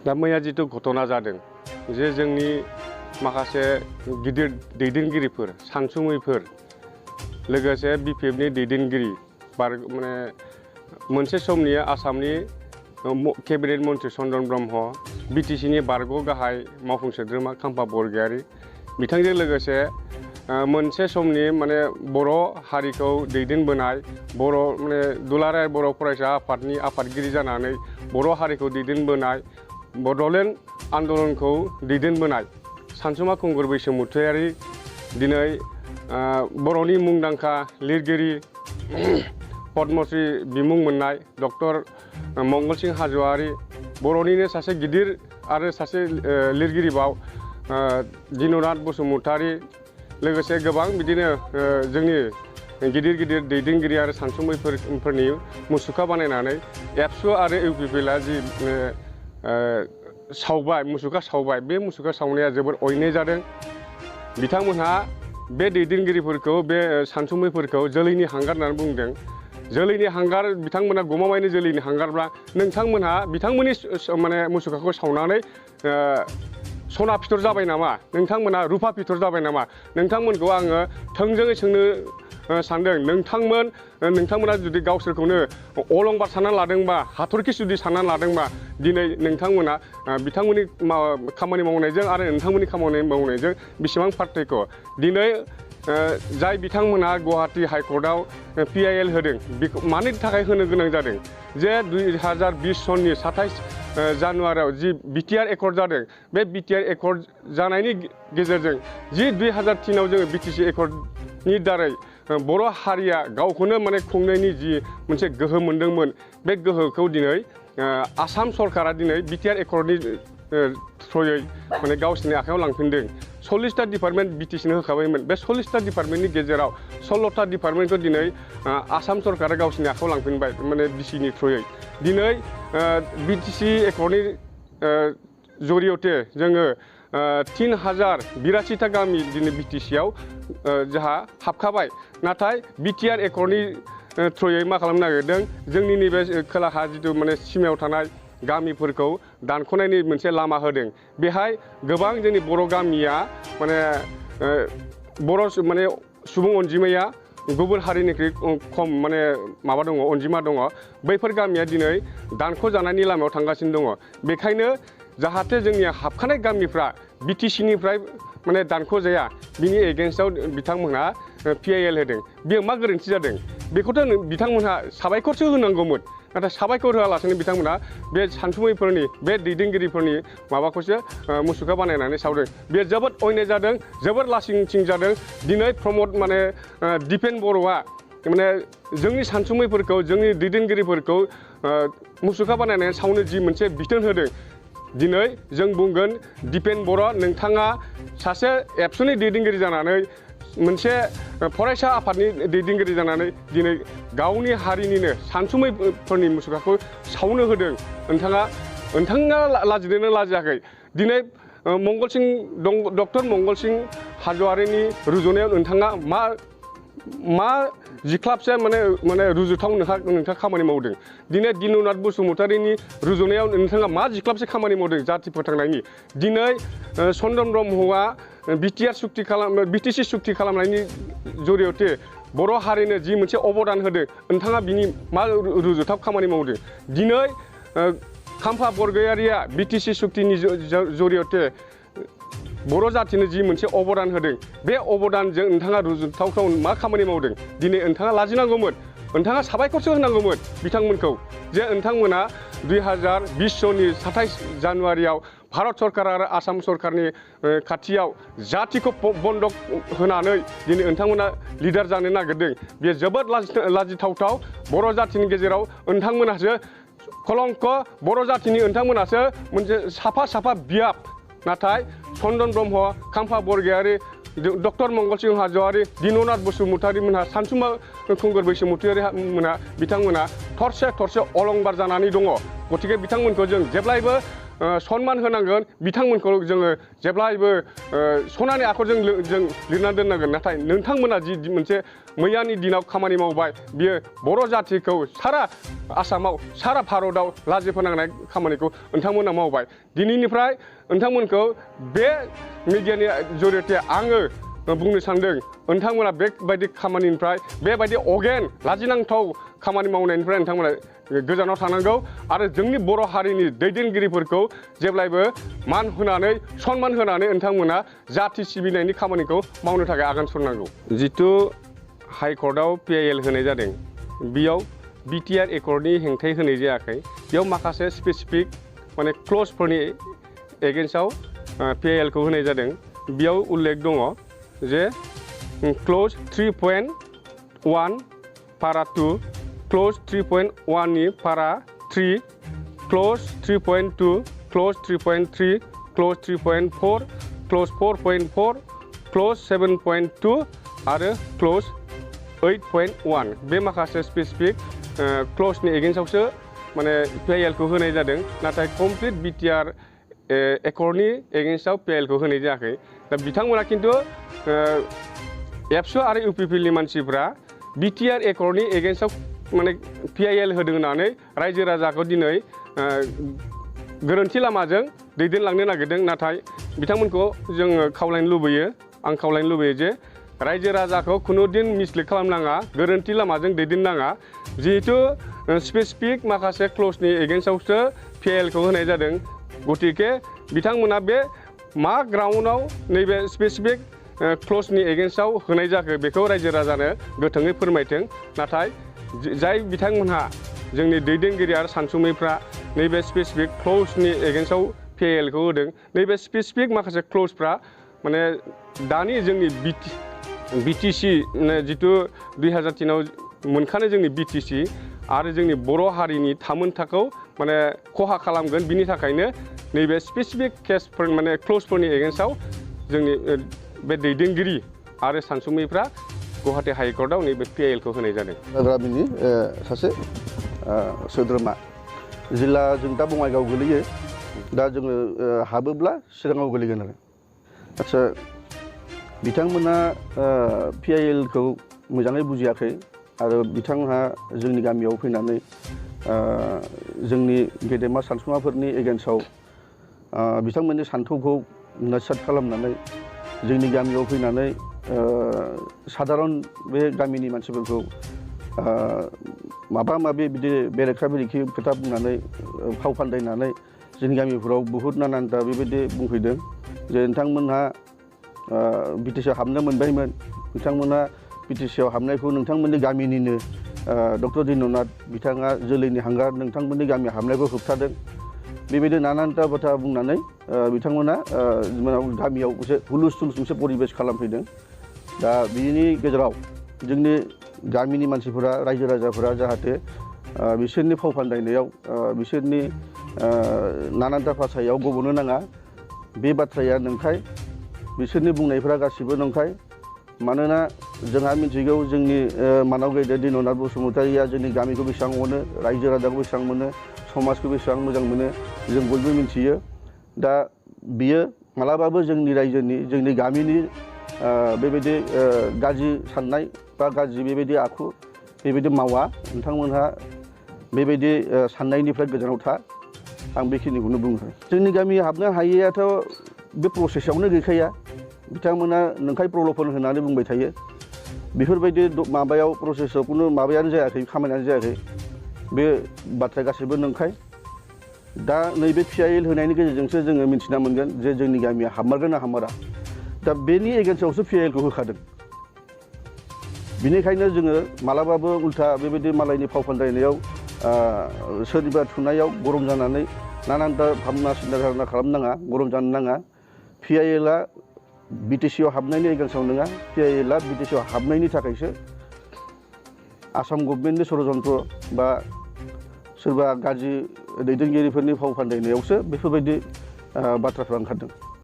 दा मैया जितु घटना जादों जे जोंनि माखासे गिदिर दैदेनगिरिफोर सानसुमैफोर लोगोसे BPFनि दैदेनगिरि माने मोनसे समनि आसामनि केबिनेट मन्त्रि चन्द्रन ब्रह्म BTCनि बारग' गाहाय मावफुं सोद्रोमा खाम्फा बरगयारी बिथांजों लोगोसे मोनसे समनि माने बर' हारिखौ दैदेनबोनाय बर' माने दुलाराय बर' फरायसा आफादनि आफादगिरि जानानै बर' हारिखौ दैदेनबोनाय बड'लेण्ड आन्दलनखौ दैदेनबोनाय सानसुमा खुंगुर बैसोमुतियारि दिनै बर'नि मुंदांखा लिरगिरि पद्मश्री बिमुं मोननाय डक्टर मंगलसिं हाज'वारि बर'निनो सासे गिदिर आरो सासे लिरगिरिबाव दिन'नाथ बसुमतारी लोगोसे गोबां बिदिनो जोंनि गिदिर गिदिर दैदेनगिरि आरो सानसुमैफोरनि मुसुखा बानायनानै एबसु आरो UPPLआ जि सावबाय मुसुखा सावबाय बे मुसुखा सावनाया जोबोर अयनाय जादों बिथांमोनहा बे दैदेनगिरिफोरखौ बे सानसुमैफोरखौ जोलैनि हांगार होननानै बुंदों जोलैनि हांगार बिथांमोना गमामायैनो जोलैनि हांगारब्ला नोंथांमोनहा बिथांमोननि माने मुसुखाखौ सावनानै सना फिथर जाबाय नामा नोंथांमोना रुपा फिथर जाबाय नामा नोंथांमोनखौ आङो थोंजोङै सोंनो सानदों नोंथांमोना जुदि गावसोरखौनो अलंबार साननानै लादोंबा हाथरखि सुदि साननानै लादोंबा दिनै नोंथांमोना बिथांमोननि खामानि मावनायजों आरो नोंथांमोननि खामानि मावनायजों बेसेबां पार्थक्य दिनै जाय बिथांमोना गुवाहाटी हाइकर्टआव PIL होदों बेखौ मानि थाखाय होनो गोनां जादों जे 2020 सननि 27 जानुवारियाव जि BTR एकर्ड जादों बे BTR एकर्ड जानायनि गेजेरजों जि 2003आव जोङो BTC एकर्डनि दारै बर' हारिया गावखौनो माने खुंनायनि जि मोनसे गोहो मोनदोंमोन बे गोहोखौ दिनै आसाम सरकारा दिनै BTR एकर्डनि थ्रुयै माने गावसिनि आखायाव लांफिनदों 40टा डिपार्टमेन्ट BTCनो होखाबायमोन बे 40टा डिपार्टमेन्टनि गेजेराव 16टा डिपार्टमेन्टखौ दिनै आसाम सरकारा गावसिनि आखायाव लांफिनबाय माने DCनि थ्रुयै दिनै BTC एकर्डनि जरियते जोङो 3082टा गामि दिनै BTCआव जोंहा हाबखाबाय नाथाय BTR एकर्डनि थ्रुयै मा खालामनो नागिरदों जोंनि नैबे खोलाहा जिथु माने सिमायाव थानाय गामिफोरखौ दानख'नायनि मोनसे लामा होदों बेहाय गोबां जोंनि बर' गामिया माने बर' माने सुबुं अनजिमाया गुबुन हारिनिख्रुइ खम माने माबा दङ अनजिमा दङ बैफोर गामिया दिनै दानख'जानायनि लामायाव थांगासिनो दङ बेखायनो जाहाथे जोंनि हाबखानाय गामिफ्रा BTCनिफ्राय माने दानख'जाया बिनि एगेन्स्टआव बिथांमोनहा PIL होदों बेयो मा गोरोन्थि जादों बेखौथ' बिथांमोनहा साबायखरसो होनांगौमोन नाथाय साबायखर होआलासेनो बिथांमोना बे सानसुमैफोरनि बे दैदेनगिरिफोरनि माबाखौसो मुसुखा बानायनानै सावदों बे जोबोद अयनाय जादों जोबोद लासिंसिं जादों दिनै प्रमद माने दिपेन बर'आ माने जोंनि सानसुमैफोरखौ जोंनि दैदेनगिरिफोरखौ मुसुखा बानायनानै सावनो जि मोनसे बिथोन होदों दिनै जों बुंगोन दिपेन बर' नोंथाङा सासे एबसुनि दैदेनगिरि जानानै मोनसे फरायसा आफादनि दैदेनगिरि जानानै दिनै गावनि हारिनिनो सानसुमैफोरनि मुसुखाखौ सावनो होदों नोंथाङा लाजिदोंना लाजियाखै दिनै डक्टर मंगलसिं हाज'वारिनि रुजुनायाव नोंथाङा मा जिख्लाबसे माने रुजुथाव नोंथाङा खामानि मावदों दिनै दिन'नाथ बसुमतारीनि रुजुनायाव नोंथाङा मा जिख्लाबसे खामानि मावदों जाति फोथांनायनि दिनै चन्द्रन ब्रह्मआ BTC सुक्ति खालामनायनि जरियते बर' हारिनो जि मोनसे अबदान होदों नोंथाङा बिनि मा रुजुथाव खामानि मावदों दिनै खाम्फा बरगयारिया BTC सुक्तिनि जरियते बर' जातिनो जि मोनसे अबदान होदों बे अबदानजों नोंथाङा रुजुथावथाव मा खामानि मावदों दिनै नोंथाङा लाजिनांगौमोन नोंथाङा साबायखरसो होनांगौमोन बिथांमोनखौ जे नोंथांमोना 2020 सननि 27 जानुवारियाव भारत सरकार आरो आसाम सरकारनि खाथियाव जातिखौ बन्दक होनानै दिनै नोंथांमोना लिडार जानो नागिरदों बेयो जोबोद लाजिथावथाव बर' जातिनि गेजेराव नोंथांमोनासो कलंक बर' जातिनि नोंथांमोनासो मोनसे साफा बियाब नाथाय चन्द्रन ब्रह्म खाम्फा बरगयारी डक्टर मंगलसिं हाज'वारि दिन'नाथ बसुमतारी मोनहा सानसुमा खुंगुर बैसोमुतियारि मोनहा बिथांमोना थरसे अलंबार जानानै दङ गतिके बिथांमोनखौ जों जेब्लायबो सनमान होनांगोन बिथांमोनखौ जोङो जेब्लायबो सनानि आखरजों जों लिरना दोननांगोन नाथाय नोंथांमोना जि मोनसे मैयानि दिनाव खामानि मावबाय बियो बर' जाथिखौ सारा आसामाव सारा भारतआव लाजि फोनांनाय खामानिखौ नोंथांमोना मावबाय दिनैनिफ्राय नोंथांमोनखौ बे मिडियानि जरियते आङो बुंनो सानदों नोंथांमोना बेबायदि खामानिनिफ्राय बेबायदि अगेन लाजिनांथाव खामानि मावनायनिफ्राय नोंथांमोना गोजानाव थानांगौ आरो जोंनि बर' हारिनि दैदेनगिरिफोरखौ जेब्लायबो मान होनानै सनमान होनानै नोंथांमोना जाथि सिबिनायनि खामानिखौ मावनो थाखाय आगान सुरनांगौ जिथु हाइकर्टआव PIL होनाय जादों बेयाव BTR एकर्डनि हेंथायै होनाय जायाखै बेयाव माखासे स्पेसिफिक माने क्लजफोरनि एगेन्स्टआव PIL खौ होनाय जादों बेयाव उल्लेख दङ जे क्लज 3.1 पारा 2 क्लज 3.1 नि पारा 3 clause 3.2 clause 3.3 clause 3.4 clause 4.4 clause 7.2 आरो क्लज 8.1 बे माखासे स्पेसिफिक क्लजनि एगेन्स्टआवसो माने PIL खौ होनाय जादों नाथाय कमप्लिट BTR एकर्डनि एगेन्स्टआव PIL खौ होनाय जायाखै दा बिथांमोना खिन्थु एबसु आरो UPPनि मानसिफ्रा BTR एकर्डनि एगेन्स्टआव माने PIL होदों होननानै रायजो राजाखौ दिनै गोरोन्थि लामाजों दैदेनलांनो नागिरदों नाथाय बिथांमोनखौ जोङो खावलायनो लुबैयो आं खावलायनो लुबैयो जे रायजो राजाखौ खुनुदिन मिसलिड खालामनाङा गोरोन्थि लामाजों दैदेननाङा जिहेतु स्पेसिफिक माखासे क्लजनि एगेन्स्टआवसो PIL खौ होनाय जादों गतिके बिथांमोना बे मा ग्राउन्डआव नैबे स्पेसिफिक क्लजनि एगेन्स्टआव होनाय जाखो बेखौ रायजो राजानो गोथोङै फोरमायथों नाथाय जाय बिथांमोनहा जोंनि दैदेनगिरि आरो सानसुमैफ्रा नैबे स्पेसिफिक क्लजनि एगेन्स्टआव PIL खौ होदों नैबे स्पेसिफिक माखासे क्लजफ्रा माने दानि जोंनि BTC जिथु 2003आव मोनखानाय जोंनि BTC आरो जोंनि बर' हारिनि थामोनथाखौ माने खहा खालामगोन बिनि थाखायनो नैबे स्पेसिफिक केसफोर माने क्लजफोरनि एगेन्स्टआव जोंनि बे दैदेनगिरि आरो सानसुमैफ्रा गुवाहाटी हाइकर्टआव नैबे PIL खौ होनाय जादों गामिनि सासे सोद्रोमा जिल्ला जों दा बङाइगाव गोलैयो दा जोङो हाबोब्ला चिराङाव गोलैगोन आरो आदसा बिथांमोना PIL खौ मोजाङै बुजियाखै आरो बिथांमोनहा जोंनि गामियाव फैनानै जोंनि गेदेमा सानसुमाफोरनि एगेन्स्टआव बिथांमोननि सान्थौखौ नोरसाद खालामनानै जोंनि गामियाव फैनानै साधारन बे गामिनि मानसिफोरखौ माबा माबि बिदि बेरेखा बेरेखि खोथा बुंनानै फाव फान्दायनानै जोंनि गामिफोराव बहुद नानानथा बेबायदि बुंफैदों जे नोंथांमोनहा BTCआव हाबनो मोनबायमोन बिथांमोना BTCआव हाबनायखौ नोंथांमोननि गामिनिनो डक्टर दिननाथ बिथाङा जोलैनि हांगार नोंथांमोननि गामियाव हाबनायखौ होबथादों बेबायदि नानानथा बाथ्रा बुंनानै बिथांमोना गामियाव मोनसे हुलुस्थुल मोनसे परिबेस खालामफैदों दा बिनि गेजेराव जोंनि गामिनि मानसिफोरा रायजो राजाफोरा जाहाथे बिसोरनि फाव फान्दायनायाव बिसोरनि नानानथा भाषायाव गब'नो नाङा बे बाथ्राया नंखाय बिसोरनि बुंनायफोरा गासिबो नंखाय मानोना जोंहा मिथिगौ जोंनि मानाव गेदेर दिननाथ बसुमतारिया जोंनि गामिखौ बेसेबां अनो रायजो राजाखौ बेसेबां मोनो समाजखौ बेसेबां मोजां मोनो जों बयबो मिथियो दा बियो मालाबाबो जोंनि रायजोनि जोंनि गामिनि बेबायदि गाज्रि साननाय बा गाज्रि बेबायदि आखु बेबायदि मावा नोंथांमोनहा बेबायदि साननायनिफ्राय गोजानाव था आं बेखिनिखौनो बुङो जोंनि गामि हाबनो हायैयाथ' बे प्रसेसआवनो गैखाया बिथांमोना नंखाय प्रल'भन होनानै बुंबाय थायो बेफोरबायदि माबायाव प्रसेसआव खुनु माबायानो जायाखै खामानियानो जायाखै बे बाथ्राया गासैबो नंखाय दा नैबे PIL होनायनि गेजेरजोंसो जोङो मिन्थिना मोनगोन जे जोंनि गामिया हाबमारगोन ना हाबमारा दा बेनि एगेन्स्टआवसो PIL खौ होखादों बिनिखायनो जोङो मालाबाबो उल्था बेबायदि मालायनि फाव फान्दायनायाव सोरनिबा थुनायाव गरम जानानै नानानथा भाबना सिन्था धारना खालामनाङा गरम जानो नाङा PILआ BTCआव हाबनायनि एगेन्स्टआव नङा PILआ BTCआव हाबनायनि थाखायसो आसाम गभर्नमेन्टनि षड़यन्त्र बा सोरबा गाज्रि दैदेनगिरिफोरनि फाव फान्दायनायावसो बेफोरबायदि बाथ्राफ्रा ओंखारदों